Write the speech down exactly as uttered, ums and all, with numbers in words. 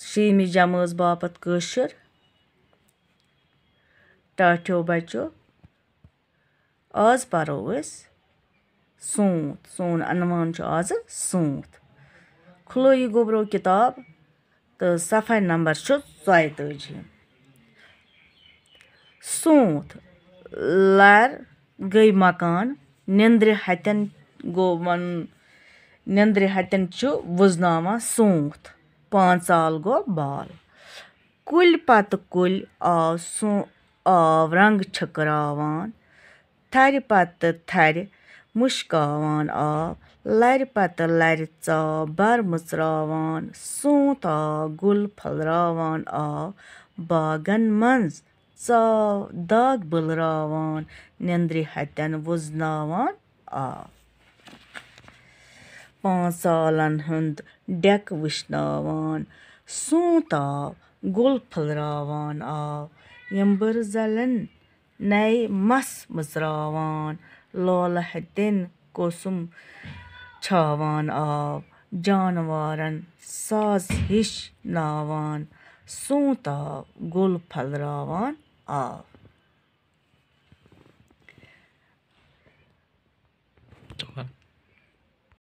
شیٚیِمہِ جمٲژ باپتھ کٲشُر۔ ٹاٹھیو بچو، آز پرو أسۍ سونت۔ سون عنوان چھُ آزٕ سونت۔ کھُلٲیِو گوٚبرو کِتاب تہٕ صفحہ نمبر چھُ ژۄیہِ تٲجی۔ سونت۔ لر گٔے مکان، نیٚندرِ ہتٮ۪ن گوٚو ون-، نیٚندرِ ہتٮ۪ن چھُ وُزناوان سونت۔ پانٛژال گوٚو بال۔ کُلۍ پتہٕ کُلۍ آو سُہ، آو رنٛگ چھٔکراوان۔ تھرِ پتہٕ تھرِ مُشکاوان آو۔ لرِ پتہٕ لرِ ژاو بر مٕژراوان۔ سونت آو گُل پھٔلراوان آو۔ باغن منٛز ژاو داغ بٕلراوان۔ نیٚندرِ ہتٮ۪ن وُزناوان آو۔ پانٛژالن ہُنٛد ڈٮ۪کہٕ وٕشناوان۔ سونت آو گُل پھٔلراوان آو۔ یمبٕر زلن نَے مَس مٕژراوان۔ لولہٕ ہتٮ۪ن کوسُم چھاوان آو۔ جانوارن ساز ہِش ناوان۔ سونت آو گُل پھٔلراوان آو۔